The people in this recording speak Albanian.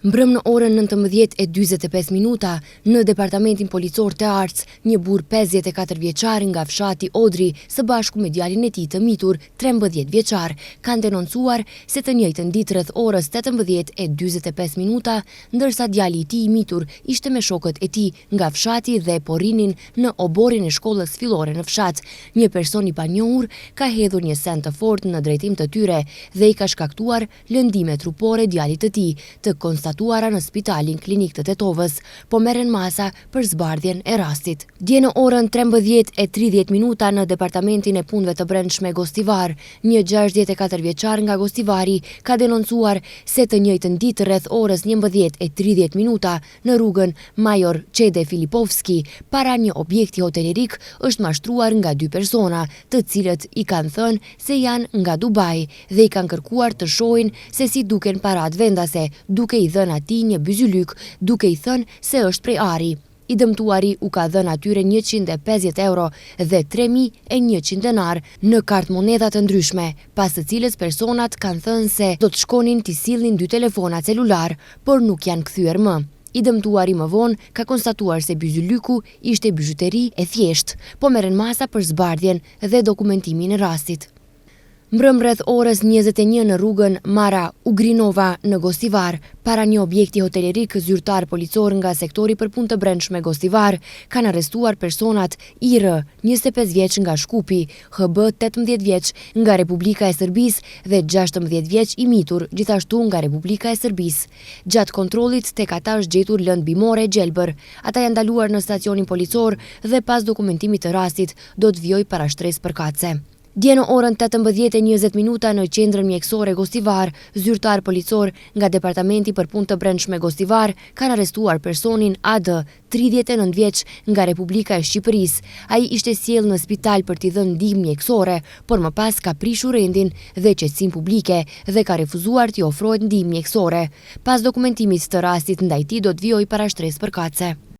Mbrëmë në orën 19:45 minuta, në Departamentin Policor Tearcë, një burrë 54 vjeçar nga fshati Odri, së bashku me djalin e tij të mitur 13 vjeçar, kanë denoncuar se të njëjtën ditë rreth orës 18:45 minuta, ndërsa djali i tij i mitur ishte me shokët e tij nga fshati dhe po rrinin në oborrin e shkollës fillore në fshat, një person i panjohur ka hedhur një send të fortë në drejtim të tyre dhe i ka shkaktuar lëndime trupore djalit të tij, të konstatuara në Spitalin Klinik të Tetovës, po merren masa për zbardhjen e rastit. Dje në orën 13:30 minuta në Departamentin e Punëve të Brendshme Gostivar, një 64 vjeçar nga Gostivari ka denoncuar se të njëjtën ditë rreth orës 11:30 minuta në rrugën Major Çede Filipovski, para një objekti hotelerik është mashtruar nga dy persona, të cilët i kanë thënë se janë nga Dubai dhe i kanë kërkuar të shohin se si duken paratë vendase, duke i dhënë atij një byzylyk, duke i thënë se është prej ari. I dëmtuari u ka dhënë atyre 150 euro dhe 3100 denarë në kartëmonedha të ndryshme, pas të cilës personat kanë thënë se do të shkonin t'i sillnin dy telefona celularë, por nuk janë kthyer më. I dëmtuari më vonë ka konstatuar se byzylyku ishte bizhuteri e thjeshtë, po merren masa për zbardhjen dhe dokumentimin e rastit. Mbrëmë rreth orës 21 në rrugën Mara Ugrinova në Gostivar, para një objekti hotelerik zyrtarë policorë nga sektori për punë të brendshme Gostivar, kanë arrestuar personat IR, 25 vjeç nga Shkupi, HB, 18 vjeç nga Republika e Serbisë dhe 16 vjeç i mitur, gjithashtu nga Republika e Serbisë. Gjatë kontrollit tek ata është gjetur lëndë bimore e gjelbër. Ata janë ndaluar në stacionin policor dhe pas dokumentimit të rastit do të vijojë parashtresë përkatëse. Dje në orën 18:20 minuta në qendrën mjekësore Gostivar, zyrtarë policorë nga Departamenti për Punë të Brendshme Gostivar kanë arrestuar personin AD, 39 vjeç, nga Republika e Shqipërisë. Ai ishte sjellë në spital për t'i dhënë ndihmë mjekësore, por më pas ka prishur rendin dhe qetësinë publike dhe ka refuzuar t'i ofrohet ndihmë mjekësore. Pas dokumentimit të rastit ndaj tij do të vijojë parashtresë përkatëse.